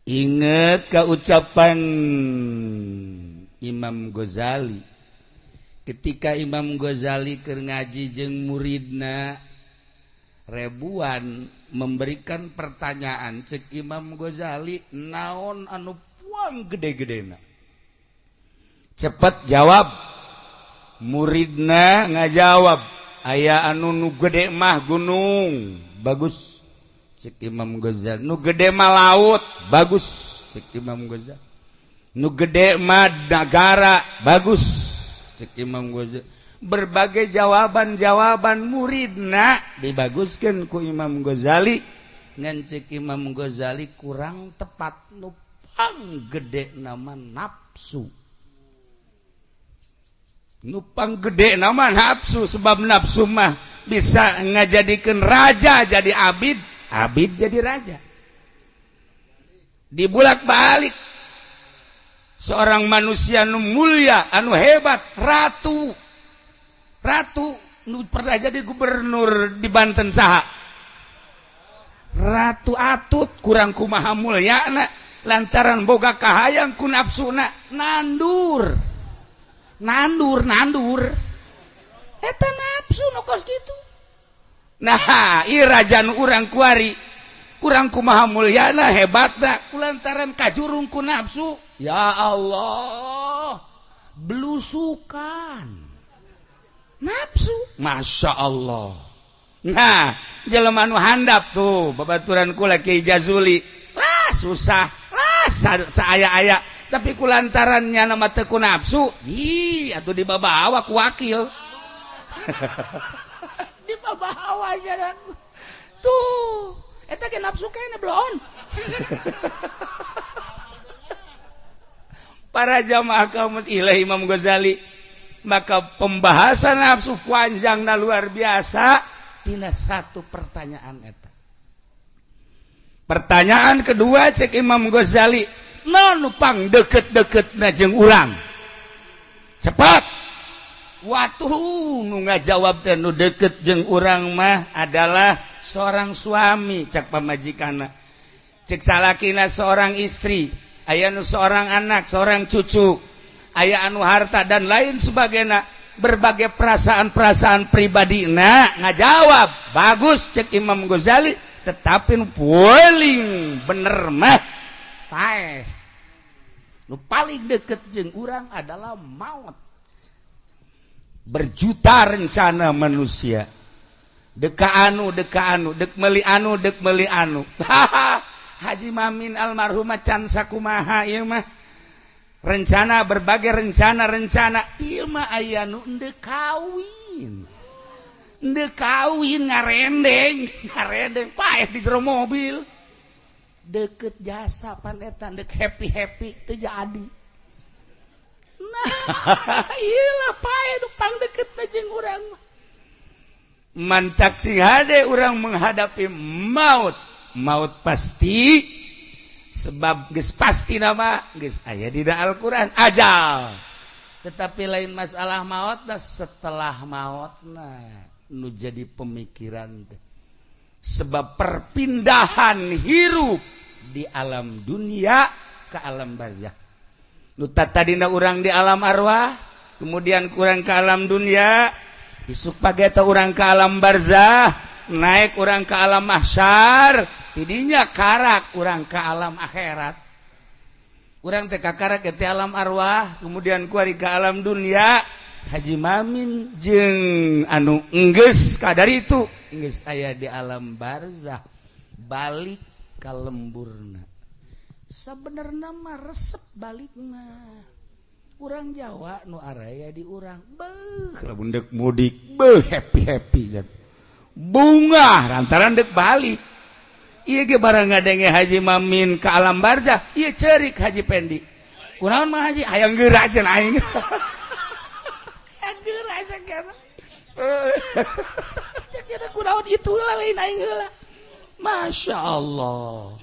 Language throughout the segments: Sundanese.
Inget ke ucapan Imam Ghazali ketika Imam Ghazali keur ngaji jeung muridna ribuan, memberikan pertanyaan. Cek Imam Ghazali, "Naon anu pang gede-gede?" Cepet jawab. Muridna ngajawab, "Aya anu nu gede mah gunung." "Bagus," cek Imam Ghazali. "Nu gede mah laut." "Bagus," cek Imam Ghazali. "Nu gede mah nagara." "Bagus," cek Imam Ghazali. Berbagai jawaban-jawaban muridna dibaguskan ku Imam Ghazali, ngan cek Imam Ghazali kurang tepat. Nu pang gede mah nafsu, nu pang gede mah nafsu, sebab nafsu mah bisa ngajadikan raja jadi abid, abid jadi raja, dibulak balik. Seorang manusia nu mulia, anu hebat, ratu, ratu nu pernah jadi gubernur di Banten saha? Ratu Atut. Kurang kumaha mulia, lantaran boga kahayang ku nafsuna nandur, nandur, nandur. Eta nafsu nu kos gitu. Nah, ieu raja nu urang kuari kurang kumaha mulyana, hebatna, kulantaran kajurung ku nafsu, ya Allah, belusukan nafsu, Masya Allah. Nah, jelema nu handap tuh babaturan kula, Kiai Jazuli lah, susah lah saaya-aya, tapi kulantarannya nama teu ku nafsu. Ih, atuh dibawa ku wakil, dibawa aja tuh. Eta ge nafsu kene bloon. Para jamaah kaum ilahi, Imam Ghazali, maka pembahasan nafsu panjang dan luar biasa tina satu pertanyaan eta. Pertanyaan kedua, cek Imam Ghazali, "Naon pang deket-deket na jeung urang?" Cepat. Waktu nu ngajawab teh, "Nu deket jeung urang mah adalah seorang suami," cek pamajikanna, cek salakina seorang istri, aya nu seorang anak, seorang cucu, aya anu harta dan lain sebagainya, berbagai perasaan-perasaan pribadi. Nah, ngajawab, "Bagus," cek Imam Ghazali, "tetapi nu paling bener mah paeh. Nu paling deket jeung urang adalah maut." Berjuta rencana manusia, deka anu, deka anu, dek meli anu, dek meli anu. Haji Mamin almarhum can sakumaha ieu mah rencana, berbagai rencana-rencana. Ieu mah aya nu endek kawin, endek kawin, ngarendeng, ngarendeng, paeh di jero mobil. Deket jasa pan eta dek happy happy teu jadi. Nah, iyalah, paeh nu pang deket jeung urang mah. Mantak sing hade urang menghadapi maut. Maut pasti, sebab geus pasti nama geus aya di Al-Qur'an, ajal. Tetapi lain masalah maut dah, setelah maut nah nu jadi pemikiran teh, sebab perpindahan hirup di alam dunia ke alam barzah. Nu tadina urang di alam arwah, kemudian kurang ke alam dunia, isuk pageta urang ke alam barzah, naik urang ke alam mahsyar, tidinya karak urang ke alam akhirat. Urang teh kakarak ke alam arwah, kemudian kuari ke alam dunia. Haji Mamin jeung anu enggeus kadar itu enggeus aya di alam barzah, balik ka lemburna. Sebenarnya mah resep balikna. Urang Jawa nu araya di urang, beuh, lamun deuk mudik, beuh, happy happy bunga lantaran dek balik. Ieu ge barang ngadenge Haji Mamin ke alam barzah, ieu cerik Haji Pendi. "Kunaon mah, Haji?" "Hayang geura," cenah aing. "Hayang geura," cenah. Cek kita, "Kunaon itu lain aing heula." Masya Allah.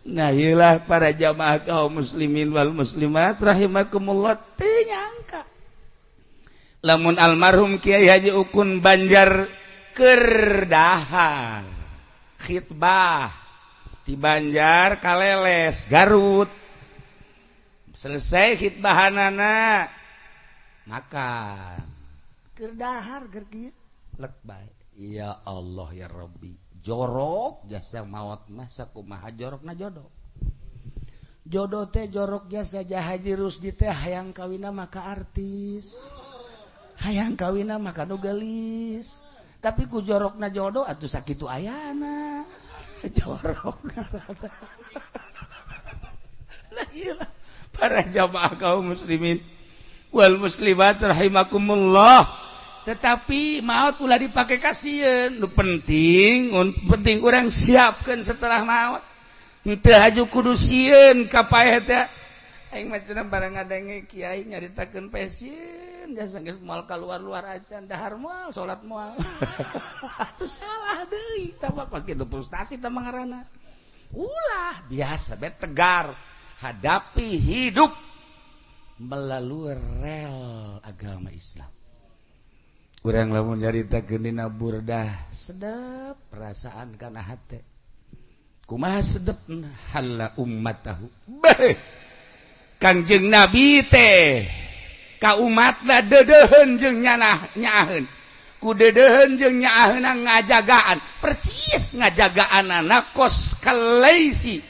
Nah, iyalah, para jamaah kaum muslimin wal muslimat rahimakumullah, teu nyangka lamun almarhum Kiai Haji Ukun Banjar keur dahar khitbah. Di Banjar ka Leles, Garut. Selesai khitbahanana, makan. Keur dahar keur kieu lek bae. Ya Allah ya Rabbi, jorok jasa maot mah sakumaha jorokna jodoh. Jodoh teh jorok jasa. Haji Rusdi teh hayang kawina maka artis. Hayang kawina maka nu geulis. Tapi ku jorokna jodoh atuh sakitu ayana. Jorok. Lah iyalah, para jamaah kaum muslimin wal muslimat rahimakumullah. Tetapi maut ulah dipakai kasieun. Nu penting, penting urang siapkeun setelah maut. Henteu haju kudu sieun ka paeh teh. Aing mah cenah barang ngadenge kiai nyaritakeun paeh sieun jasa geus moal kaluar-luar acan, dahar moal, salat moal. Atuh salah deui tah mah, kos kitu frustasi tah mah ngaranna. Ulah, biasa be, tegar hadapi hidup melalui rel agama Islam. Urang lamun nyaritakeun dina burdah sedep perasaan kana hate. Kumaha sedep? Halla ummatahu. Beh. Kangjeng Nabi teh ka umatna deudeuheun jeung nyanah nyaaheun. Ku deudeuheun jeung nyaaheunna ngajagaan, percis ngajagaan anak kos kalaisi.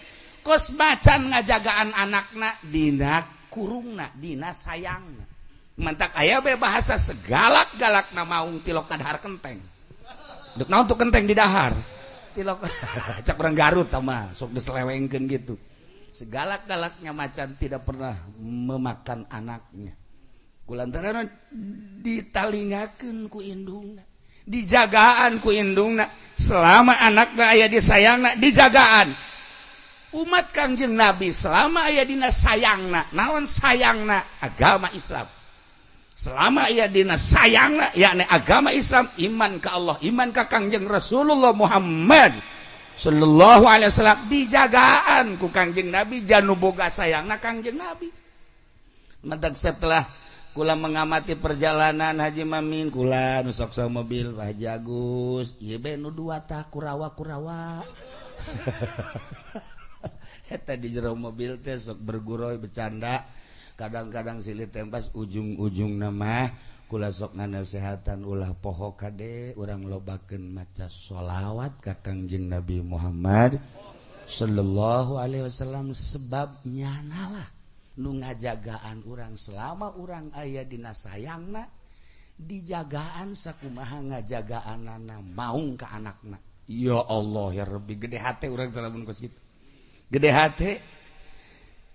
Kos macan ngajagaan anakna dina kurungna, dina sayangna. Mantak aya be bahasa segalak-galakna maung tilok dahar kenteng. Dek naon tuh kenteng di dahar? Tilok cak urang Garut mah sok diselewengkeun gitu. Segalak-galaknya macan tidak pernah memakan anaknya. Kulantaran ditalingakeun ku indungna, dijagaan ku indungna, selama anakna aya di sayangna dijagaan. Umat Kangjeng Nabi selama aya dina sayangna, naon sayangna? Agama Islam. Selama aya dina sayangna, yakni agama Islam, iman ke Allah, iman ka Kangjeng Rasulullah Muhammad sallallahu alaihi wasallam, dijagaan ku Kangjeng Nabi janu boga sayangna Kangjeng Nabi. Mentak setelah kula mengamati perjalanan Haji Mamin, kula nu sok mobil Pak Haji Agus, ieu be nu dua tah kurawa-kurawa. Eta di jero mobil teh sok bergurau bercanda, kadang-kadang silih tempas, ujung-ujung nama kula sok nganasehatan ulah poho kade urang lobakeun maca sholawat ka Kangjeng Nabi Muhammad sallallahu alaihi wasallam, sebab nyanalah nu ngajagaan urang selama urang aya dina sayangna, dijagaan sakumaha ngajagaanana maung ka anakna. Ya Allah ya Rabbi, gede hate urang teh lamun kos kitu, gede hate.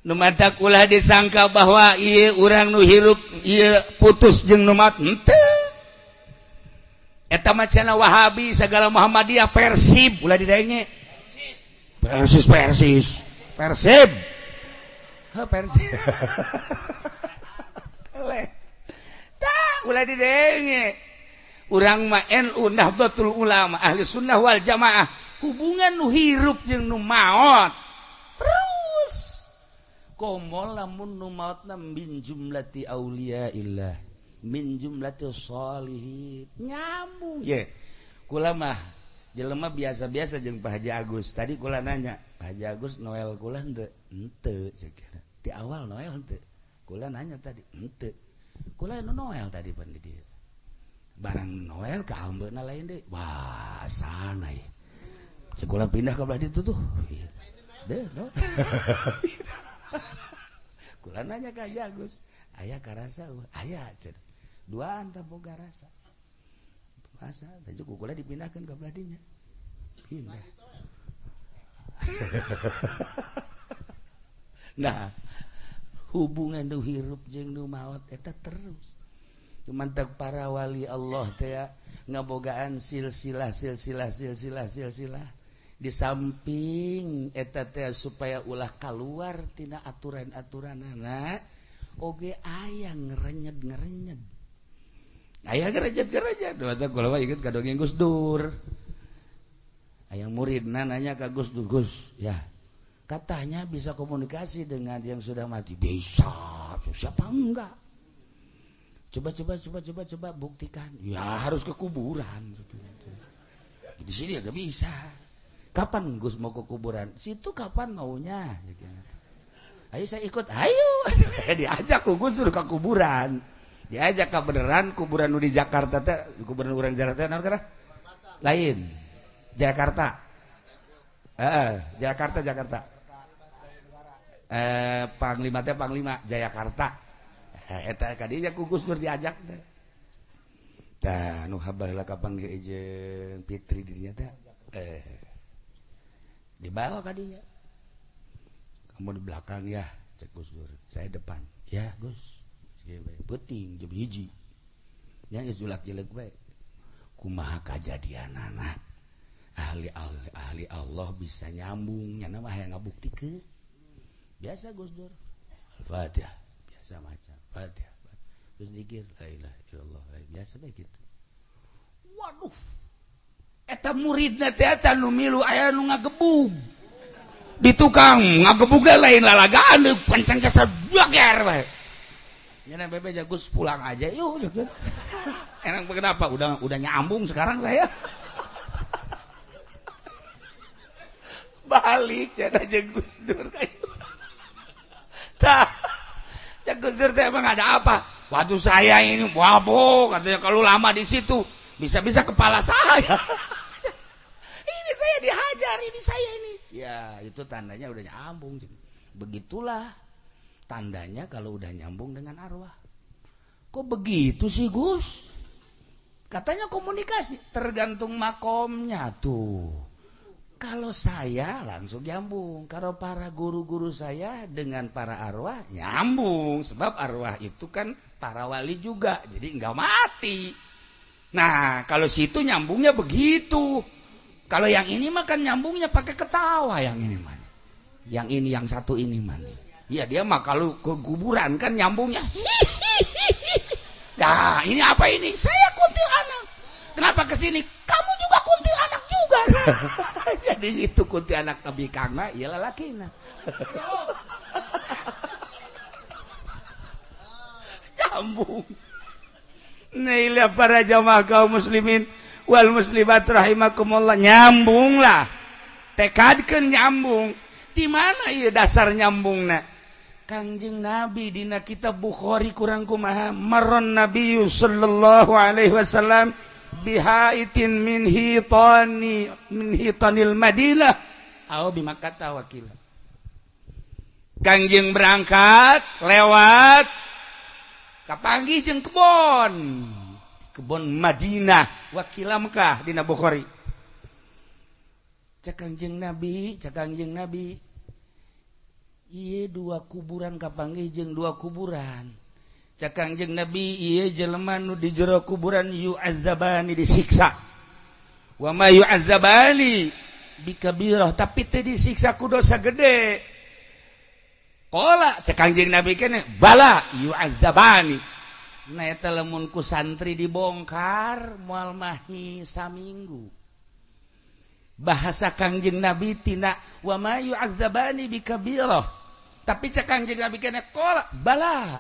Nu matak ulah disangka bahwa ieu urang nu hirup ieu putus jeung nu maot, henteu. Eta mah cenah Wahabi segala Muhammadiyah, Persib ulah didenge. Persis, Persis, Persib. Heuh, Persib. Eleh. Tah ulah didenge. Urang mah NU, Nahdlatul Ulama, Ahli Sunnah wal Jamaah, hubungan nu hirup jeung nu maot terus. Komo lamun nu maotna min jumlati auliyaillah, min jumlati sholihin, nyambung ye. Kula mah jelema biasa-biasa jeung Pak Haji Agus. Tadi kula nanya, Pak Haji Agus Noel kula henteu? Henteu di awal Noel henteu. Kula nanya tadi henteu. Kula nu Noel tadi pan di dieu. Barang Noel ka hambeuna lain deui. Wah, sana ye. Sekolah pindah ke belah ditu tuh. Deh, no. Kula nanya ke Haji Agus, aya karasa? Aya cenah. Duaan tah boga rasa. Rasa, tadi ku kula dipindahkeun ke belah dinya. Pindah. Nah, hubungan nu hirup jeung nu maot eta terus. Cuman para wali Allah teh ngabogaan silsilah silsilah silsilah silsilah di samping eta teh supaya ulah keluar tina aturan-aturanana oge aya ngerenyed-ngerenyed, aya ngerenyed-ngerenyed. Dua kula mah inget ka dongeng Gus Dur, aya muridna nanya ka Gus Dur, "Gus ya, katanya bisa komunikasi dengan yang sudah mati." "Bisa, siapa enggak? Coba, coba, coba, coba, coba buktikan." "Ya harus ke kuburan, di sini ya gak bisa." Kapan Gus mau ke kuburan? Situ kapan maunya? Ayo saya ikut, ayo. Diajak ku Gus Dur ke kuburan. Diajak ke beneran kuburan nu di Jakarta teh, kuburan urang Jakarta naon kana? Lain. Jakarta. Jakarta Jakarta. Panglima teh Panglima Jayakarta. Eta ka dinya ku Gus Dur diajak teh. Tah nu habaheula kapanggih jeung Fitri di dinya teh. Dibawa ka dinya. Kamu di belakang ya, cek Gus Dur. Saya depan. Ya, Gus. Peuting jam 1. Nya geus julak-jelek bae. Kumaha kajadianana? Ahli Allah bisa nyambung, nya mah hayang ngabuktikeun. Biasa Gus Dur. Al-Fatihah, biasa maca. Fatihah. Terus dikir la ilaha illallah, biasa bae kitu. Waduh. Eta muridna teh eta nu milu aya nu ngagebug. Di tukang ngagebug lain lalagaan pancang kesel bager bae. Nyana bebe Gus pulang aja yuk. Enak kenapa? Udah nyambung sekarang saya. Balik nyana jeung Gus Dur kayu. Tah. Cek Gus Dur teh emang ada apa? Waktu saya ini mabok katanya kalau lama di situ bisa-bisa kepala saya. Ini saya dihajar, ini saya ini. Ya, itu tandanya udah nyambung. Begitulah tandanya kalau udah nyambung dengan arwah. Kok begitu sih, Gus? Katanya komunikasi, tergantung makomnya tuh. Kalau saya langsung nyambung, kalau para guru-guru saya dengan para arwah nyambung, sebab arwah itu kan para wali juga, jadi nggak mati. Nah, kalau situ nyambungnya begitu. Kalau yang ini mah kan nyambungnya pakai ketawa yang ini mah. Yang ini yang satu ini mah. Ya dia mah kalau ke kuburan kan nyambungnya. Nah, ini apa ini? Saya kuntilanak. Kenapa ke sini? Kamu juga kuntilanak juga. Jadi itu kuntilanak lebih karena ya lalakina. Nyambung. Nih para jamaah kaum muslimin wal muslimat rahimakumullah, nyambunglah. Tekadkeun nyambung. Di mana ieu dasar nyambungna? Kangjeng Nabi dina kitab Bukhari kurang kumaha maron Nabi sallallahu alaihi wasallam bihaitin min hitani min hitanil Madinah au bimakkah wakila. Kangjeng berangkat lewat kapanggih jeung kebon kebon Madinah wakila Mekah dina Bukhari. Cek Kangjeng Nabi, cek Kangjeng Nabi, ieu dua kuburan kapanggih jeung dua kuburan. Cek Kangjeng Nabi ieu jelema nu di jero kuburan yu'adzabani disiksa. Wa ma yu'adzabani bikabirah, tapi teu disiksa ku dosa gede. Qala cek Kangjeng Nabi kene bala yu'adzabani. Nah eta lamun ku santri dibongkar moal mahi saminggu. Bahasa Kangjeng Nabi tina wa ma yu'adzabani bikabirah, tapi cek Kangjeng Nabi kene qala bala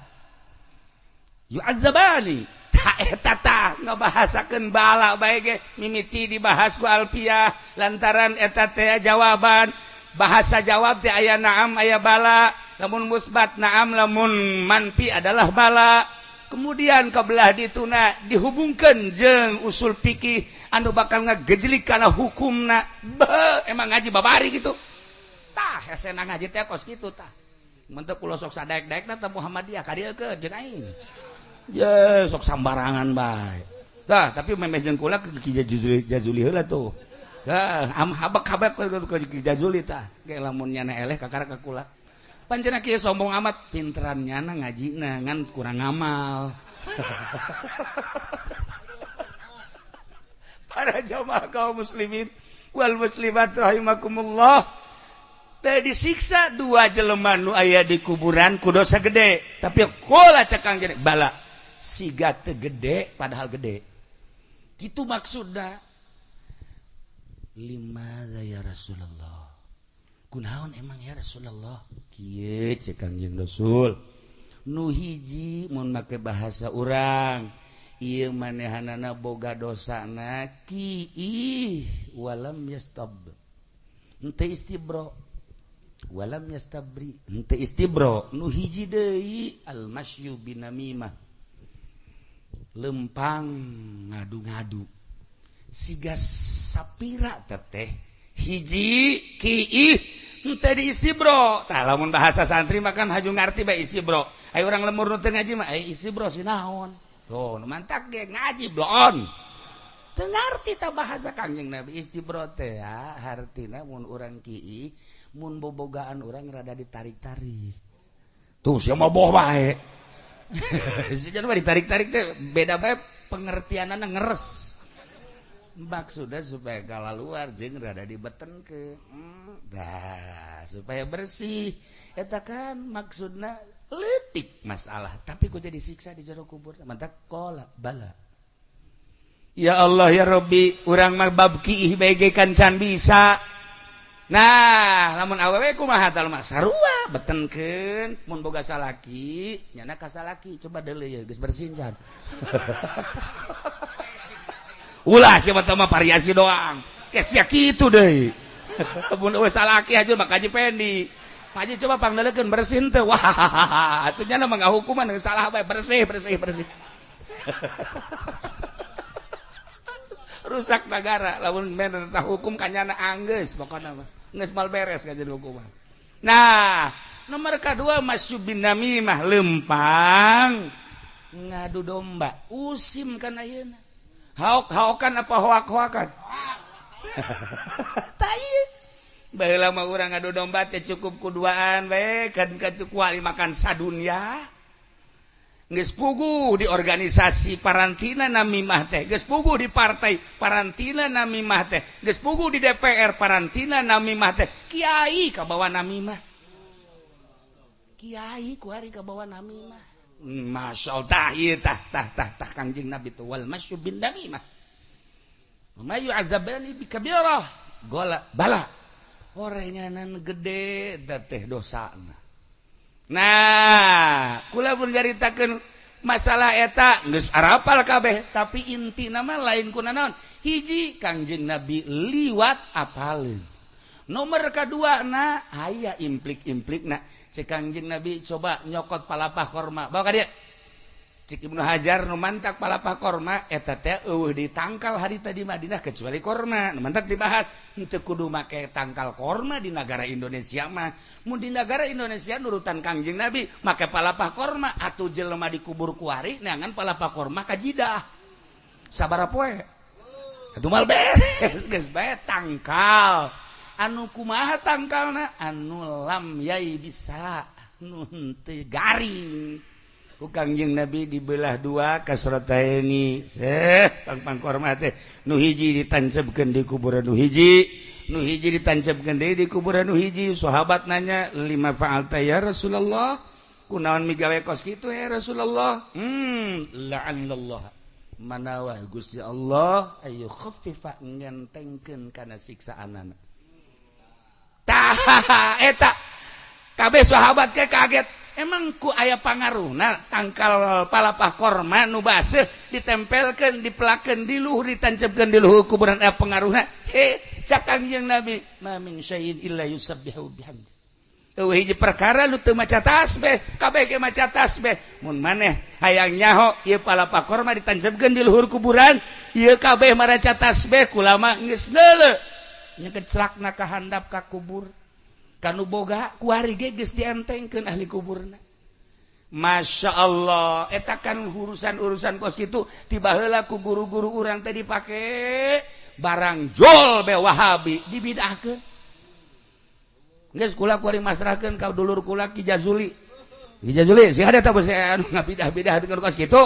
yu'adzabani. Ta eta tah ngabahasakeun bala bae ge mimiti dibahas ku Alfiah lantaran eta teh jawaban. Bahasa jawab teh aya na'am aya bala, lamun musbat na'am lamun manfi adalah bala. Kemudian kebelah dituna dihubungkan jeung usul fikih anu bakal ngagejlik kana hukumna. Be, emang ngaji babari gitu. Tah hesena ngaji teh kos kitu tah. Mun teu kula sok sadaek-daekna teh Muhammadiyah ka dieu ke jeung aing. Ye sok sambarangan bae. Tah tapi memeh jeung kula ke Ki Jazuli heula tuh. Tah am habak-habak ke Ki Jazuli tah. Ge lamun nyana eleh kakara ka kula. Pancena kieu sombong amat pinteran nyana ngajina ngan kurang ngamal. Para jamaah kaum muslimin wal muslimat rahimakumullah. Teu disiksa dua jelema nu aya di kuburan ku dosa gede, tapi qala cek Kangjeng bala siga teu gede padahal gede. Kitu maksudna. Limadza ya Rasulullah? Kunaon emang ya Rasulullah? Kieu cek Kangjeng Rasul. Nu hiji mun make bahasa urang, ieu manehanana boga dosana ki ih walam yastab. Henteu istibro walam yastabri, henteu istibro. Nu hiji deui al masyu binamimah, lempang ngadu-ngadu siga sapira teteh hiji kiih henteu di istibro. Tah lamun bahasa santri mah kan haju ngarti bae istibro. Aya urang lemur nu teu ngaji mah istibro si naon. Tuh nu mantak ge ngaji bloon. Teu ngarti ta bahasa Kangjeng Nabi istibro teh ya hartina mun urang kiih mun bobogaan urang rada ditarik-tarik. Tuh sia mah boh bae. Sia mah ditarik-tarik teh beda bae pengertianana ngeres. Maksudnya supaya kala luar jeung rada dibetenkeun. Dah supaya bersih. Eta kan maksudna leutik masalah tapi ku jadi siksa di jero kubur. Mantak qala bala. Ya Allah ya Rabbi, urang mah bab kiih bae ge kan can bisa. Nah, lamun awewe kumaha tah mah sarua betenkeun mun boga salaki, nyana ka salaki coba deuleu ye geus bersin can. Ulah sia mah variasi doang. Ke sia kitu deui. Mun eueuh salaki aja mah kaji pendi. Haji coba pangdeulekeun bersin teu. Wah, atuh nyana mah ngahukuman salah bae bersih bersih bersih. Rusak negara lamun men tah hukum kanyana anggeus pokona mah. Geus mal beres kajian hukuman. Nah, nomor kedua masyubin namimah lempang ngadu domba. Usim kan ayeuna. Haok-haokan apa hoak-hoakan? Tai. Baheula mah urang ngadu domba teh cukup kuduaan bae kan katu kuali makan sadunya. Geus puguh di organisasi parantina namimah teh, geus puguh di partai parantina namimah teh, geus puguh di DPR parantina namimah teh, kiai kabawa namimah. Kiai kuari kabawa namimah. Masya Allah tah ieu tah tah tah tah Kangjeng Nabi teh wal masyu bin namimah. Ma yu'adzabani bi kabirah gola bala. Orenganan gede teh dosana. Nah, kula pun nyaritakeun masalah eta geus arapal kabeh, tapi inti nama lain kuna naon? Hiji Kangjeng Nabi liwat apaleun. Nomor kadua na aya implik-implikna. Cek Kangjeng Nabi coba nyokot palapah korma. Bawa ka dieu. Cek Ibnu Hajar nu mantak palapah korma eta teh eueuh ditangkal harita di Madinah kecuali korma. Nu mantak dibahas henteu kudu make tangkal korma di negara Indonesia mah. Mun di negara Indonesia nurutan Kangjeng Nabi make palapah korma atuh jelema dikubur kuari neangan palapah korma ka Jidah. Sabaraha poe? Atuh mal beres geus bae tangkal. Anu kumaha tangkalna? Anu lam yai bisa nu henteu garing. Ku Kangjeng Nabi dibelah dua kasrataini. Pang-pang korma teh nu hiji ditancapkeun di kuburan nu hiji, nu hiji ditancapkeun deui di kuburan nu hiji. Sahabat nanya, lima fa'alta ya Rasulullah? Kunaon migawe kos kitu ya Rasulullah? La'allallah. Manawa Gusti Allah ayu khaffifa ngentengkeun kana siksaanana. Tah eta kabeh sahabat ke kaget. Emang ku aya pangaruhna tangkal palapah korma nu baseuh ditempelkeun dipelakeun di luhur ditancepkeun di luhur kuburan aya pangaruhna. He cak Kangjeng Nabi ma min syai'in illa yusabbihu bihamdi. Eueuh hiji perkara nu teu maca tasbih kabeh ge maca tasbih. Mun maneh hayang nyaho ieu palapah korma ditancepkeun di luhur kuburan ieu kabeh maraca tasbih kulama geus neuleuh nyekecelakna ka handap ka kubur. Kanu boga kuari ge geus dientengkeun ahli kuburna. Masya Allah, eta kan urusan-urusan kos kitu tiba heula ku guru-guru urang teh dipake barang jol be Wahabi dibidahkeun. Geus kula kuari masrahkeun ka dulur kula Ki Jazuli. Ki Jazuli sih ada tah beusi anu ngabidah-bidah dengan kos kitu.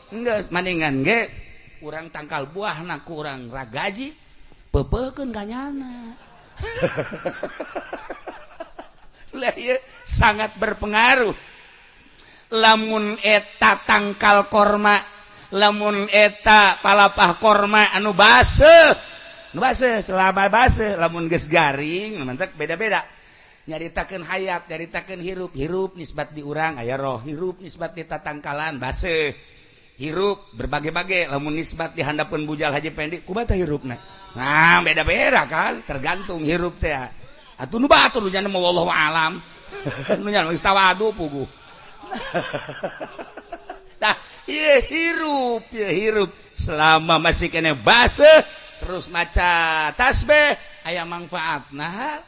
Geus maningan ge urang tangkal buahna ku urang ragaji peupekeun ka nyana. Lah ieu sangat berpengaruh. Lamun eta tangkal korma, lamun eta palapah korma anu baseuh, anu baseuh selama baseuh, lamun geus garing mantak beda-beda. Nyaritakeun hayat, nyaritakeun hirup, hirup nisbat di urang aya roh, hirup nisbat di tatangkalan baseuh. Hirup berbagai-bagai, lamun nisbat di handapeun bujal Haji Pendi kumaha teh hirupna. Nah, beda-beda kan, tergantung hirup teh. Atuh nu batur nu nyana mah wallahu alam. Nu nyana geus tawadu puguh. Tah, ieu hirup, ieu hirup selama masih kene baseuh terus maca tasbih aya manfaatna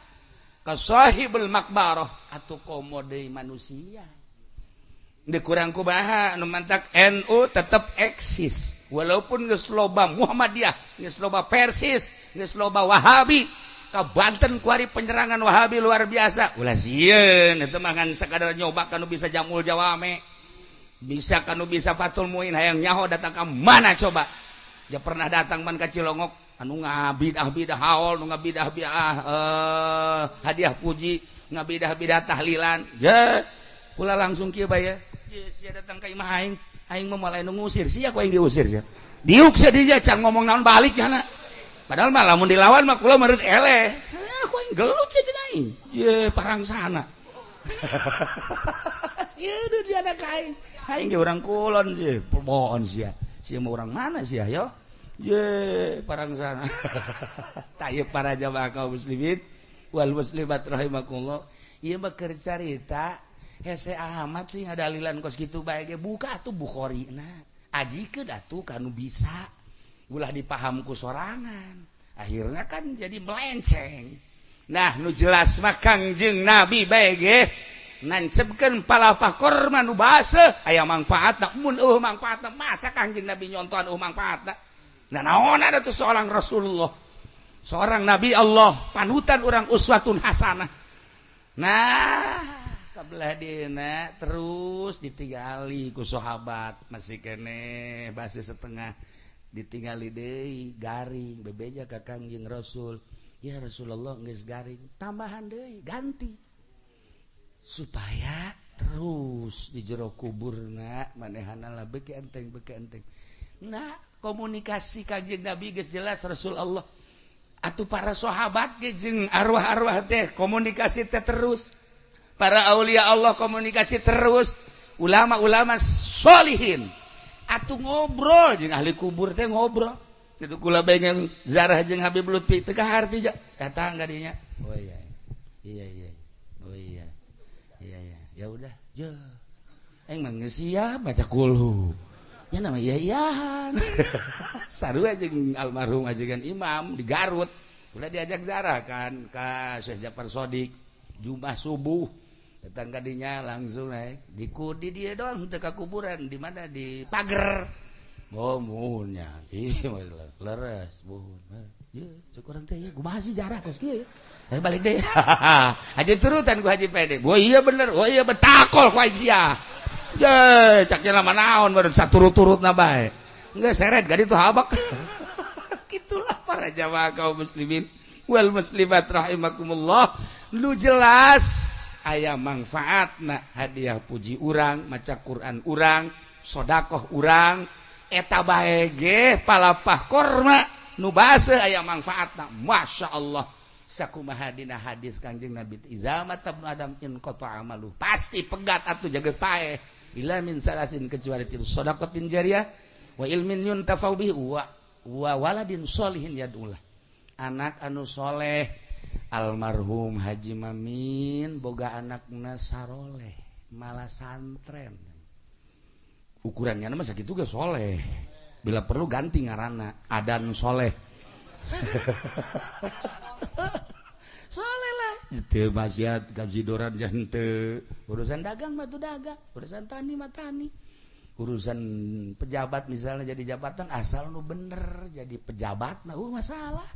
ka sahibul maqbarah atuh komo deui manusia. Di kurang kumaha nu mantak NU tetep eksis walaupun geus loba Muhammadiyah, geus loba Persis, geus loba Wahabi. Ka Banten kuari penyerangan Wahabi luar biasa. Ulah sieun itu mah ngan sakadar nyoba kanu bisa jamul jawame. Bisa kanu bisa Fathul Muin hayang nyaho datang ka mana coba. Dia pernah datang man ka Cilongok anu ngabidah-bidah haul, nu ngabidah-bidah hadiah puji, ngabidah-bidah tahlilan. Ya, kula langsung kieu bae ya. Ye, sia datang ka imah aing, aing mah moal nu ngusir, sia ku aing diusir sia. Diuk sia dia can ngomong naon balik kana. Padahal mah lamun dilawan mah kula meureun eleh. Ku aing gelut sia jeung aing. Ye, parang sana. Sia dia ada ka aing. Aing ge urang kulon sih, pohon sia. Sia mah urang mana sia yo? Ye, parang sana. Tayeup para jamaah kaum muslimin wal muslimat rahimakumullah. Ieu mah keur carita hese amat sih ngadalilan kos kitu bae ge buka atuh Bukhari na. Ajikeun atuh kanu bisa. Ulah dipaham ku sorangan. Akhirnya kan jadi melenceng. Nah, nu jelas mah Kangjeng Nabi bae ge nancepkeun palapah korma nu baseuh aya mangfaatna. Mun eueuh mangfaatna masa Kangjeng Nabi nyontohan eueuh mangfaatna. Nah, naon ada tuh seorang Rasulullah, seorang Nabi Allah, panutan orang uswatun hasanah. Nah, kabelah dina terus ditinggali ku sahabat masih kene basi setengah ditinggali deui garing bebeja ka Kangjeng Rasul. Ya Rasulullah geus garing, tambahan deui ganti supaya terus di jero kuburna manehana lah beuki enteng beuki enteng. Nah, komunikasi Kangjeng Nabi geus jelas Rasul Allah. Atuh para sahabat ge jeung arwah-arwah teh komunikasi teh terus. Para aulia Allah komunikasi terus, ulama-ulama solihin. Atuh ngobrol jeung ahli kubur teh ngobrol. Itu kula pengen zarah jeung Habib Lutfi teu kaharti ja. Datang ka dinya. Oh iya. Iya iya. Oh iya. Iya iya. Ya udah, je. Aing mah geus siap baca kulhu. Ya nama iya iyahan. Sarua jeung almarhum ajegan imam di Garut. Ulah diajak zarah kan ka Syekh Jafar Sodik Jumat subuh. Datang ka dinya langsung naik di di dia doang teu ka kuburan di mana di pager. Oh muhunnya. Ih leres muhun. Ye, cek urang teh ieu kumaha sih jarah kos kieu. Eh balik deui. Haji turutan ku Haji Pede. Oh iya bener, oh iya betakol ku aing sia. Je, cak jelema naon baru saturut-turutna bae. Geus seret gadi tuh habak. Itulah para jamaah kaum muslimin wal muslimat rahimakumullah. Nu jelas aya manfaatna hadiah puji urang, maca Quran urang, sodakoh urang, eta bae ge palapah korma nu baseuh aya manfaatna. Masya Allah. Sakumaha dina hadis Kangjeng Nabi iza mata ibnu Adam in qata amalu. Pasti pegat atuh jaga paeh. Illa min salasin kecuali tilu shadaqatin jariyah wa ilmin yuntafau bihi wa waladin sholihin yad'ulah. Anak anu soleh almarhum Haji Mamin boga anakna saroleh malah santren. Ukurannya mah sakitu ge soleh. Bila perlu ganti ngaranna Adan Soleh. Soleh lah. Teu maksiat kajidoran jangan teu. Urusan dagang mah tuh dagang, urusan tani mah tani. Urusan pejabat misalnya jadi jabatan asal nu bener jadi pejabat nah masalah.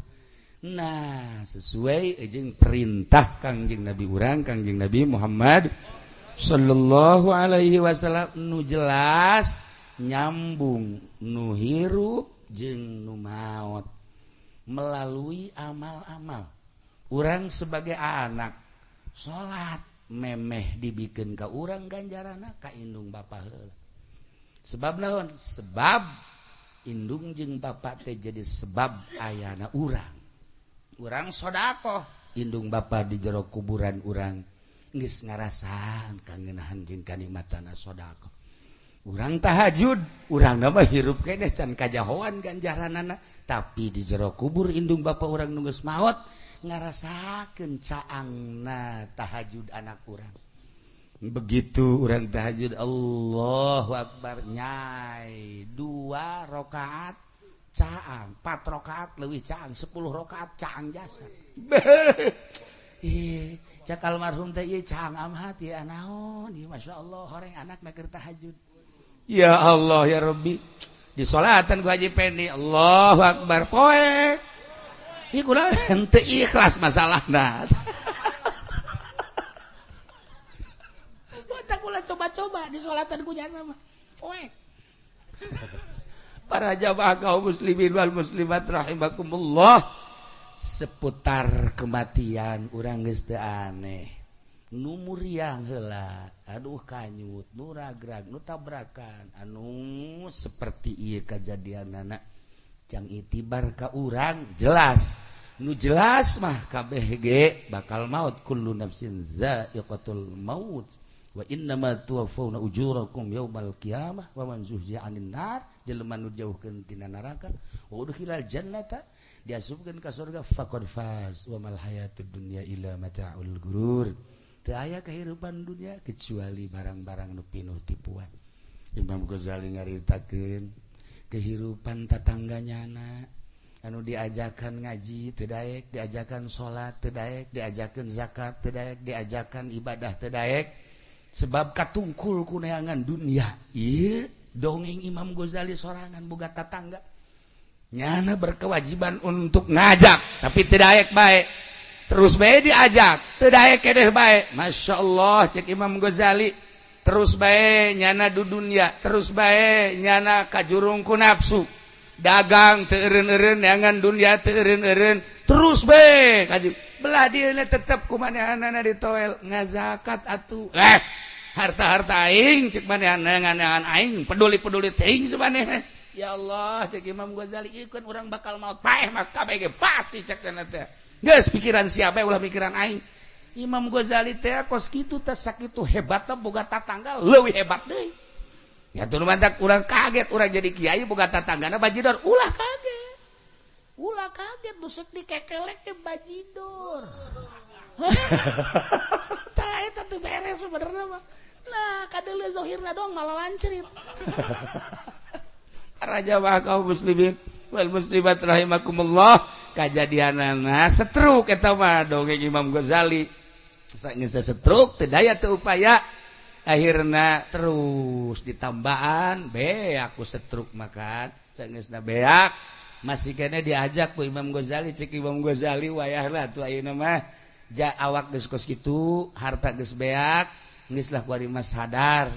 Nah, sesuai jeung perintah Kangjeng Nabi urang Kangjeng Nabi Muhammad sallallahu alaihi wasallam nu jelas nyambung nu hirup jeung nu maot melalui amal-amal. Urang sebagai anak salat memeh dibikeun ka urang ganjarana ka indung bapa heula. Sebab naon? Sebab indung jeung bapa teh jadi sebab ayana urang. Urang sodakoh indung bapa di jero kuburan urang geus ngarasaan kangenahan jeung kanikmatana sodakoh. Urang tahajud, urang mah hirup keneh can kajahoan ganjaranana, tapi di jero kubur indung bapa urang nu geus maot Ngarasakeun caangna tahajud anak urang. Begitu urang tahajud Allahu Akbar nyai 2 rakaat caang, 4 rakaat leuwih caang, 10 rakaat caang jasa. Ih, cak almarhum teh ieu caang amat ieu naon ieu masyaallah horeng anakna keur tahajud. Ya Allah ya Rabbi. Di solatan ku Haji Pendi Allahu Akbar poek. Ieu kula henteu ikhlas masalahna. Batak kula coba-coba di solatan ku jana mah. Poek. Para jamaah kaum muslimin wal muslimat rahimakumullah. Seputar kematian urang geus teu aneh. Nu muriang heula, aduh kanyut, nu ragrag, nu tabrakan, anu seperti ieu kajadianana. Jang itibar ka urang jelas. Nu jelas mah kabeh ge bakal maut, kullu nafsin za'iqatul maut wa innama tuwaffawna ujurakum yaumal qiyamah wa man zuhziha 'anil nar, jelema nu jauhkeun tina neraka wa udkhilal jannata, diasupkeun ka surga faqad faz wa mal hayatud dunya illa mata'ul gurur. Teu aya kehidupan dunia kecuali barang-barang nu pinuh tipuan. Imam Ghazali ngaritakeun kehidupan tatangganyana anu diajakan ngaji teu daek, diajakan salat teu daek, diajakan zakat teu daek, diajakan ibadah teu daek, sebab katungkul ku neangan dunia. Ieu dongeng Imam Ghazali sorangan boga tatangga. Nyana berkewajiban untuk ngajak tapi teu daek bae. Terus bae diajak, teu daek kedeh bae. Masya Allah cek Imam Ghazali, terus bae nyana du dunya, terus bae nyana kajurung ku nafsu. Dagang teu eureun-eureun, neangan dunya teu eureun-eureun, terus bae ka belah dieuna tetep ku manehanana ditoel ngazakat atuh. Harta-harta aing cek manehanana neangan aing, peduli-peduli teuing samanehna. Ya Allah cek Imam Ghazali, ieu kan urang bakal maot paeh mah kabeh ge pasti cek dana teh. Geus pikiran siapa ulah pikiran aing. Imam Ghazali teh kos kitu teh sakitu hebatna boga tatangga leuwih hebat deui. Ya teu mantak urang kaget urang jadi kiai boga tatanggana bajidor, ulah kaget. Ulah kaget busuk dikekelek ke bajidor. Tah eta teu beres sebenarnya mah. Nah, kadeuleu zahirna doang malah lancerit. Para jamaah kaum muslimin wal muslimat rahimakumullah. Kajadianana setruk eta mah dongeng Imam Ghazali. Saenggeus setruk teu daya teu upaya, akhirna terus ditambaan beak ku setruk makan. Saenggeusna beak masih kene diajak ku Imam Ghazali. Cek Imam Ghazali wayahna atuh ayeuna mah ja awak geus kos kitu, harta geus beak, geus lah ku ari mah sadar.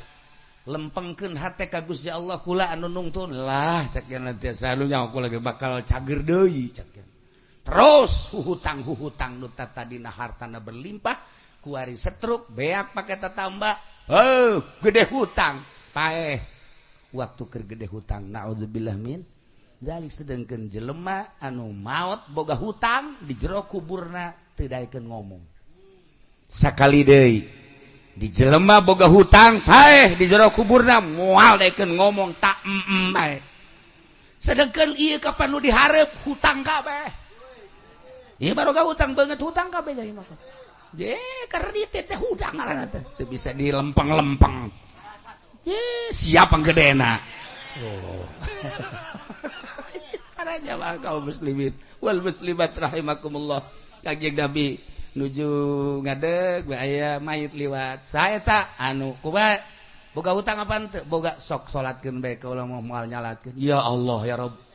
Lempengkeun hate ka Gusti Allah kula anu nungtun lah cek teh salunya aku lagi bakal cager deui cek. Terus hutang-hutang nu tadina hartana berlimpah kuari setruk beak pake tatamba, heuh gede hutang paeh waktu keur gede hutang naudzubillah min dzalik. Sedengkeun jelema anu maot boga hutang di jero kuburna teu daekeun ngomong sakali deui. Di jelema boga hutang paeh di jero kuburna moal daekeun ngomong tak em bae. Sedengkeun ieu kapan nu dihareup hutang kabeh. Ieu baroga hutang banget hutang kabeh jadi mah. Ye kredit teh hutang ngaranna teh teu bisa dilempeng-lempeng. Ye siapa gedena. Oh. Para jamaah kaum muslimin wal muslimat rahimakumullah. Kanjeng Nabi nuju ngadeg aya mayit liwat. Saeta anu kumaha boga hutang apaan teu? Boga sok salatkeun bae ka ulah moal nyalatkeun. Ya Allah ya Rabb.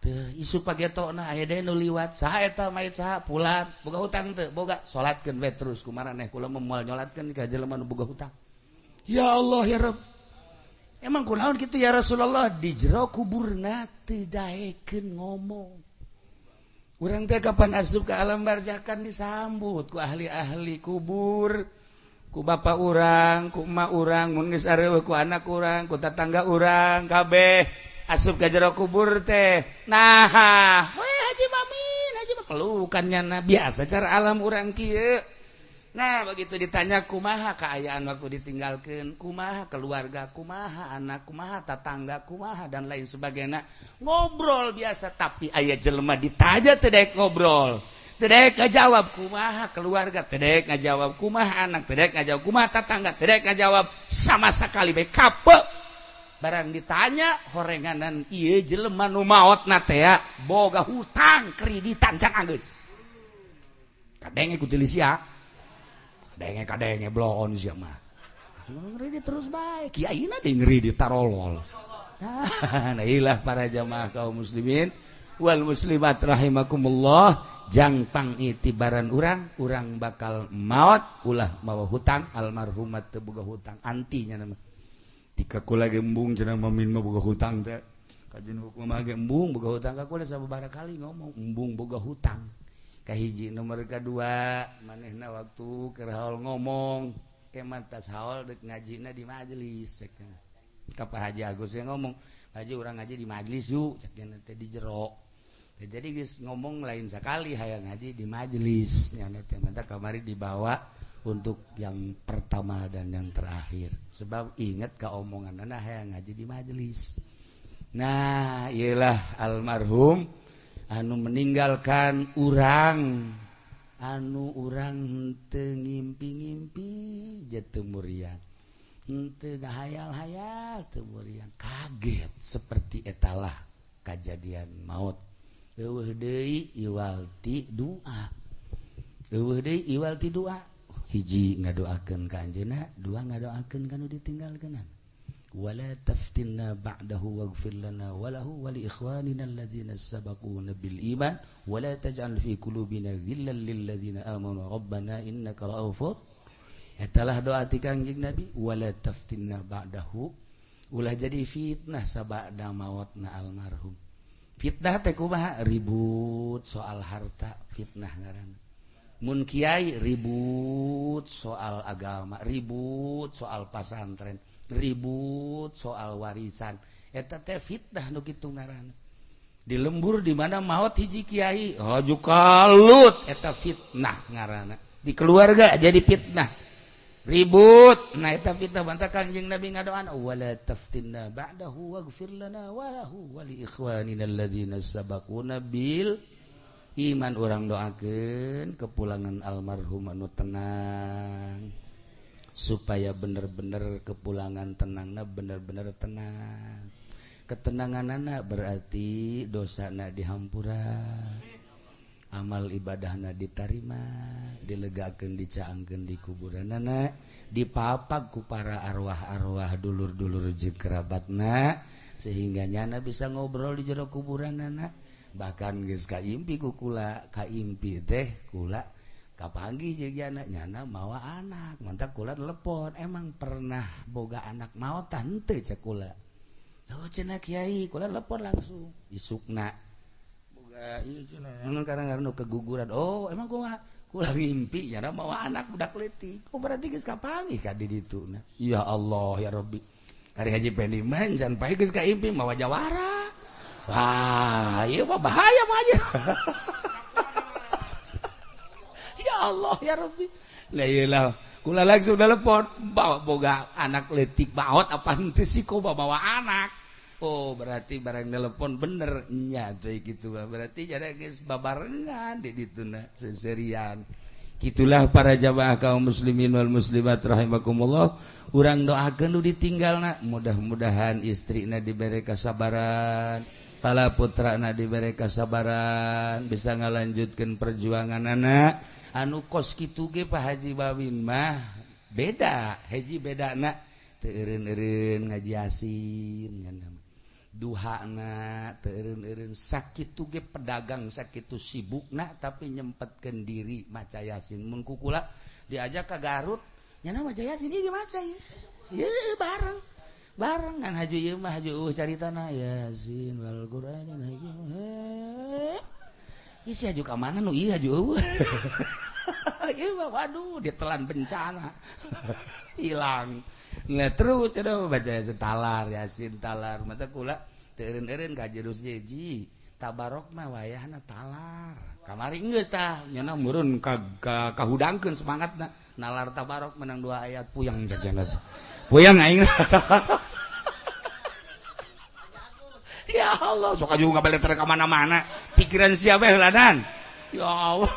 Teu isu pagetona aya deui nu liwat. Saha eta mayit saha? Pulan. Boga hutang teu? Boga. Salatkeun bae terus kumaraneh kula moal nyolatkeun ka jelema nu boga hutang. Ya Allah ya Rabb. Emang kunaon kitu ya Rasulullah? Di jero kuburna teu daekeun ngomong. Urang teh kapan asup ke alam barzah kan disambut ku ahli-ahli kubur, ku bapak urang, ku emak urang, mun geus areueuh ku anak urang, ku tatangga urang, kabeh asup ka jero kubur teh. Nah, we Haji Mamin, Haji Mamin pelukan nyana biasa cara alam urang kieu. Nah, begitu ditanya kumaha keayaan waktu ditinggalkan, kumaha keluarga, kumaha anak, kumaha tetangga, kumaha dan lain sebagainya. Ngobrol biasa, tapi aya jelema ditanya teu daek ngobrol. Teu daek ngajawab kumaha keluarga, teu daek ngajawab kumaha anak, teu daek ngajawab kumaha tatangga, teu daek ngajawab sama sekali bae kape. Barang ditanya horenganan ieu jelema nu maotna teh boga hutang kreditan can anggeus. Kadenge ku sia. Kadenge kadenge bloon sia mah. Ngredit terus bae. Kiaina deui ngredit tarolol. Nah, ilah para jamaah kaum muslimin wal muslimat rahimakumullah, jang pangitibaran urang, urang bakal maot ulah mawa hutang, almarhumat teu boga hutang antinya nama. Tika kula ge embung cenah mamin mah boga hutang teh. Kajian hukum mah ge embung boga hutang ka kula sababaraha kali ngomong embung boga hutang. Kahiji nomor kadua manehna waktu keur haul ngomong ke mantas haul deuk ngajina di majelis cek. Ka Pak Haji Agus yang ngomong, "Haji urang ngaji di majelis yuk," cek teh di jero. Jadi geus ngomong lain sekali hayang ngaji di majelis nya teh mantap kamari dibawa untuk yang pertama dan yang terakhir. Sebab ingat ka omonganna hayang ngaji di majelis. Nah, iyalah almarhum anu meninggalkan urang anu urang teu ngimpi-ngimpi je teu muriang. Henteu ngahayal-hayal teu muriang. Kaget seperti etalah kajadian maut. Eueuh deui iwal ti doa. Eueuh deui iwal ti doa. Hiji ngadoakeun ka anjeunna, dua ngadoakeun ka nu ditinggalkeunana. Wala taftinna ba'dahu waghfir lana wa lahu wa li ikhwanina alladzina sabaquna bil iman wa la taj'al fi qulubina ghillan lil ladzina amanu rabbana innaka ra'ufur. Etalah doa ti Kangjeng Nabi, wala taftinna ba'dahu, ulah jadi fitnah sabada maotna almarhum. Fitnah teh kumaha? Ribut soal harta, fitnah ngaranna. Mun kiai ribut soal agama, ribut soal pasantren, ribut soal warisan. Eta teh fitnah nu kitu ngaranna. Di lembur di mana maot hiji kiai, haju kalut, eta fitnah ngaranna. Di keluarga jadi fitnah. Ribut. Nah eta fitnah bantah Kangjeng Nabi ngadoan wala taftinna ba'dahu waghfir lana wa lahu wa li ikhwanina alladzina sabaquna bil iman. Urang doakeun kepulangan almarhum anu tenang supaya bener-bener kepulangan tenangna bener-bener tenang. Ketenanganana berarti dosana dihampura, amal ibadahna ditarima, dilegakeun dicaangkeun di kuburanana, dipapak ku para arwah-arwah dulur-dulur jeung kerabatna sehingga nyana bisa ngobrol di jero kuburanana. Bahkan geus kaimpi ku kula, kaimpi teh kula kapanggih jeung nyana, nyana mawa anak, mantak kula telepon, emang pernah boga anak maot henteu cek kula. Oh cenah kiai, kula telepon langsung isukna. Emang karena keguguran. Oh, emang gua kula ngimpi nyana mawa anak budak leutik. Oh berarti geus kapanggih ka di ditu. Ya Allah ya Rabbi. Hari Haji Pendi mah can pae geus kaimpi mawa jawara. Wah, ieu mah bahaya mah aja. Ya Allah ya Rabbi. La ilah, kula langsung telepon, bawa boga anak leutik maot apa henteu sih kok bawa anak. Oh berarti barang telepon bener nya teh kitu berarti jadi geus babarengan di dituna seserian. Gitulah para jamaah kaum muslimin wal muslimat rahimakumullah. Urang doakeun nu ditinggalna mudah-mudahan istrina dibere kasabaran, para putrana dibere kasabaran bisa ngalanjutkeun perjuanganana. Anu kos kitu ge Pak Haji Bawin mah beda, hiji bedana teu eureun-eureun ngaji yasin nya duhana teu eureun-eureun sakitu ge pedagang sakitu sibukna tapi nyempetkeun diri maca yasin. Mun ku kula diajak ka Garut nyana maca yasin ieu maca ieu. Ieu bareng bareng kan haju ieu mah haju caritana yasin wal qur'anil hakim. Ieu si haju ka mana nu ieu haju eueuh. Ieu mah waduh ditelan bencana. Hilang. Nah terus ada baca yasin talar yasin talar mata kula teu eureun-eureun ka jurus ji tabarok mah wayahna talar kamari geus tah nyana meureun ka kahudangkeun semangatna nalar tabarok menang 2 ayat puyang jajana puyang aing. Ya Allah sok aju ngabaleter ka mana-mana pikiran siapa heulanan. Ya Allah.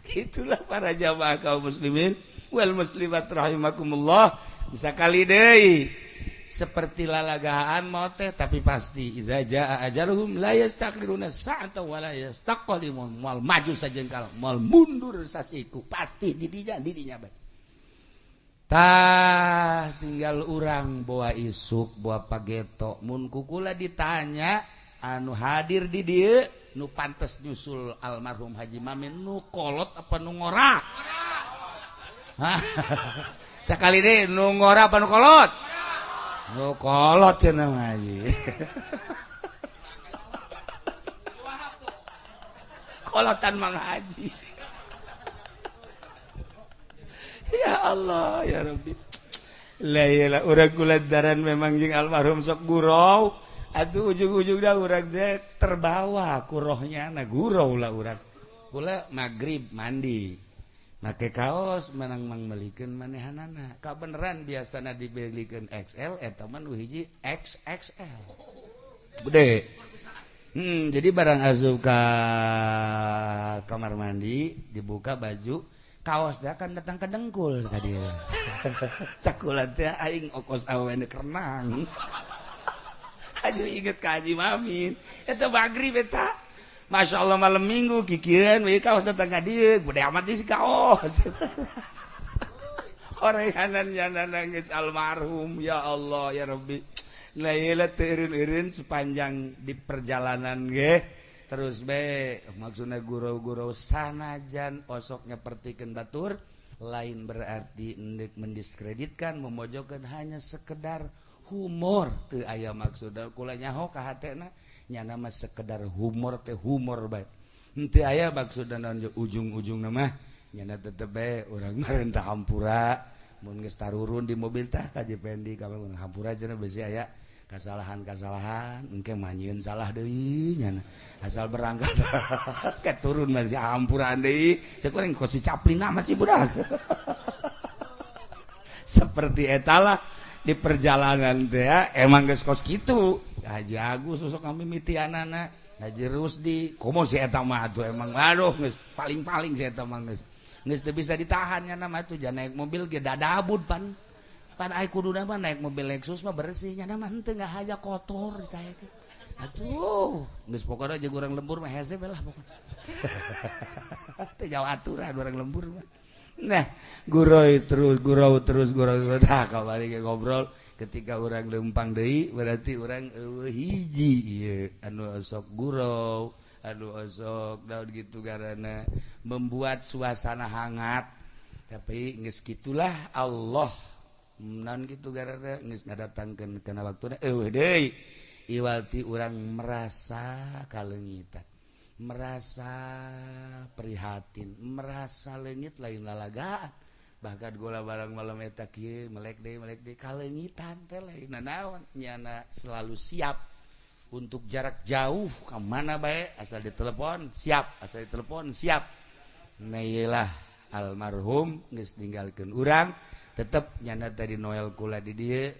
Itulah para jamaah kaum muslimin wal muslimat rahimakumullah. Bisa kali deui seperti lalagaan mau teh, tapi pasti idza jaa ajaluhum la yastakhiruna sa'ata wa la yastaqdimun, moal maju sajengkal moal mundur sasiku, pasti didinya didinya bae. Tah tinggal urang boa isuk boa pageto mun kukula ditanya anu hadir di dieu nu pantes nyusul almarhum Haji Mamin nu kolot apa nu ngora? Sekali deh nu ngora apa nu kolot? Nu kolot cenah haji. Kolotan Mang Haji. Ya Allah ya Rabbi. La iyalah urang kulantaran memang jeung almarhum sok gurau atuh ujung-ujung dah urang teh terbawa ku rohnya na gurau lah urang. Kula magrib mandi. Make kaos menang mang melikeun manehanana. Kabeneran biasana dibelikeun XL eta mah nu hiji XXL. Gede. Jadi barang asup ka kamar mandi dibuka baju kaos dah kan datang ke dengkul ka dieu. Cakula teh aing okos awewe kerenang. Aduh inget ka Haji Mamin. Eta magrib eta. Masya Allah malam minggu kikian we kaos datang ka dieu gede amat sih kaos. Orehanan nyana nangis almarhum ya Allah ya Rabbi. Nah ieu teu eureun-eureun sepanjang di perjalanan ge terus be maksudna gurau-gurau sanajan osok nyapertikeun batur lain berarti endek mendiskreditkan memojokkan hanya sekedar humor teu aya maksudna kula nyaho ka hatena nyana mah sekedar humor teh humor bae henteu aya maksudna naon ujung-ujungna mah nyana tetep bae urang marentah hampura mun geus tarurun di mobil tah ka Jependi ka hampura cenah besi aya kasalahan-kasalahan engke mah nyieun salah deui nyana asal berangkat ke turun masih hampuraan deui cek urang kos si Chaplin mah si budak. Seperti eta lah di perjalanan teh emang geus kos kitu. Haji Agus sosok kami mitianana Haji Rusdi komo si eta mah atuh emang aduh geus paling-paling si eta mah geus geus teu bisa ditahan nya mah atuh jan naik mobil ge dadabud pan pan ai kuduna mah naik mobil Lexus mah bersih nya mah henteu ngahaja kotor ditaekeun atuh geus pokona jeung urang lembur mah hese we lah pokona. Teu jauh aturan urang lembur mah. Nah gurau terus gurau terus gurau tah kamari ge ngobrol ketika orang lempang deui berarti orang eueuh hiji ieu anu osok gurau anu osok daun gitu karena membuat suasana hangat tapi geus kitulah Allah naon kitu karena geus ngadatangkeun kana waktuna eueuh deui iwalti urang merasa kaleungitan merasa prihatin merasa leungit lain lalagaan bahkan gola barang malam eta kieu melek deui kaleungitan teh lain nanaon nyana selalu siap untuk jarak jauh ka mana bae asal ditelepon siap asal ditelepon siap. Nah ieulah almarhum geus ninggalkeun urang tetep nyana tadi Noel kula di dieu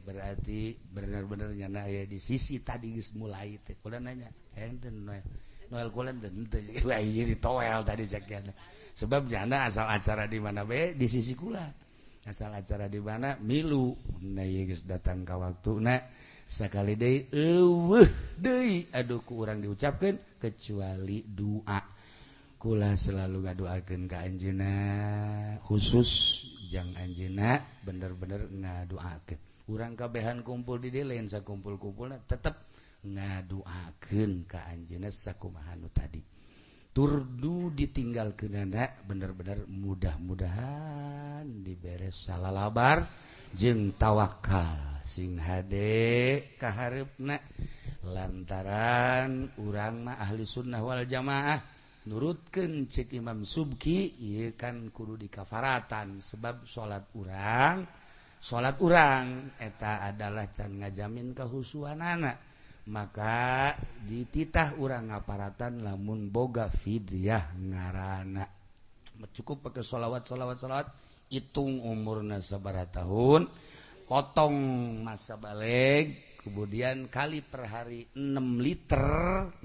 berarti bener-bener nyana aya di sisi tadi geus mulai teh kula nanya ente Noel Noel kula teu wah ieu ditoel tadi cek sebab jana asal acara di mana be di sisi kula asal acara di mana milu nah ieu geus datang ka waktuna sakali deui eueuh deui aduh ku urang diucapkeun kecuali doa kula selalu ngadoakeun ka anjeunna khusus jang anjeunna bener-bener ngadoakeun urang kabehan kumpul di dieu lain sakumpul-kumpulna tetep ngadoakeun ka anjeunna sakumaha nu tadi turdu ditinggalkeunana bener-bener mudah-mudahan diberes salalabar jeung tawakal sing hade kahareupna lantaran urang mah ahli sunnah wal jamaah nurutkeun cek Imam Subki ieu kan kudu dikafaratan sebab salat urang eta adalah can ngajamin kehusuanana maka dititah urang ngaparatan lamun boga fidyah ngarana cukup pakai sholawat sholawat sholawat hitung umurna sabaraha tahun potong masa balik Kemudian kali per hari 6 liter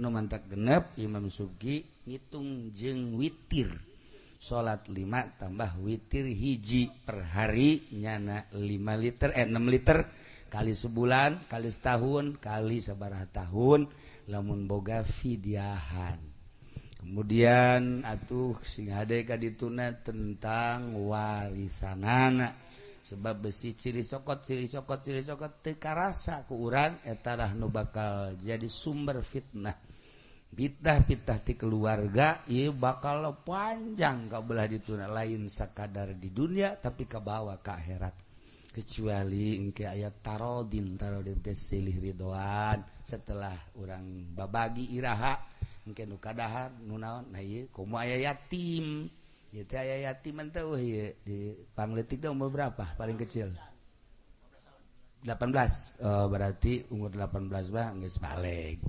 nu mantak genep. Imam Subki ngitung jeung witir, salat 5 tambah witir hiji per hari, nyana 5 liter, 6 liter kali sebulan, kali setahun, kali sabaraha tahun lamun boga fidiahan. Kemudian atuh sing hade ka dituna tentang warisanana, sebab besi ciri sokot ciri sokot ciri sokot teu karasa ku urang, eta lah nu bakal jadi sumber fitnah. Fitnah-fitnah ti keluarga ieu bakal panjang ka belah dituna, lain sakadar di dunia tapi kabawa ka akhirat. Kecuali engke aya tarodin, tarodin teh silih ridhoan setelah urang babagi iraha engke nu kadahar nu naon. Nah ieu komo aya yatim, ieu teh aya yatim teh ieu di pangletik teh umur berapa paling kecil? 18. Oh, berarti umur 18 mah geus balig.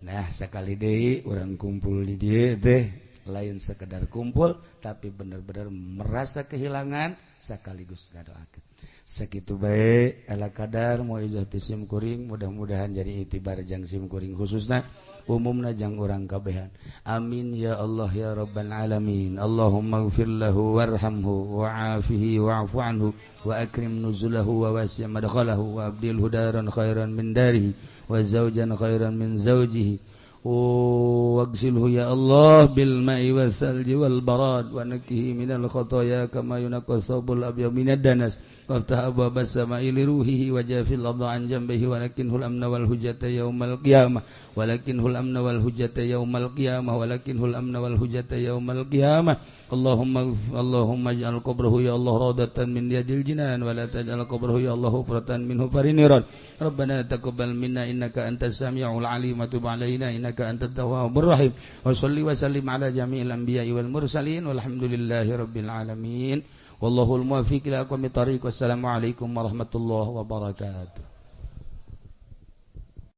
Nah, sekali deui urang kumpul di dieu teh lain sekedar kumpul tapi bener-bener merasa kehilangan sekaligus ngadoakeun. Sakitu bae ala kadar mauizah ti sim kuring, mudah-mudahan jadi itibar jang sim kuring khususna, umumna jang urang kabehan. Amin ya Allah ya rabbal alamin. Allahumma ighfir lahu warhamhu wa'afihi wa'fu anhu wa akrim nuzulahu wa wasi' madkhalahu wa abdilhu daran khairan min darihi wa zawjan khairan min zawjihi واغسله يا الله بالماء والثلج والبراد ونكه من الخطايا كما ينقى الثوب الأبيض من الدنس، وافتح أبواب السماء لروحه وجاف الأرض عن جنبه ولكنه الأمن والهجة يوم القيامة، ولكنه الأمن والهجة يوم القيامة، ولكنه الأمن والهجة يوم القيامة. اللهم اللهم اجعل قبره يا الله روضة من رياض الجنان ولا تجعل قبره يا الله حفرة من حفر النيران. ربنا تقبل منا إنك أنت السميع العليم وتب علينا إنك أنت التواب الرحيم، وصلي وسلم على جميع الأنبياء والمرسلين، والحمد لله رب العالمين، والله الموفق إلى أقوم الطريق. والسلام عليكم ورحمة الله وبركاته.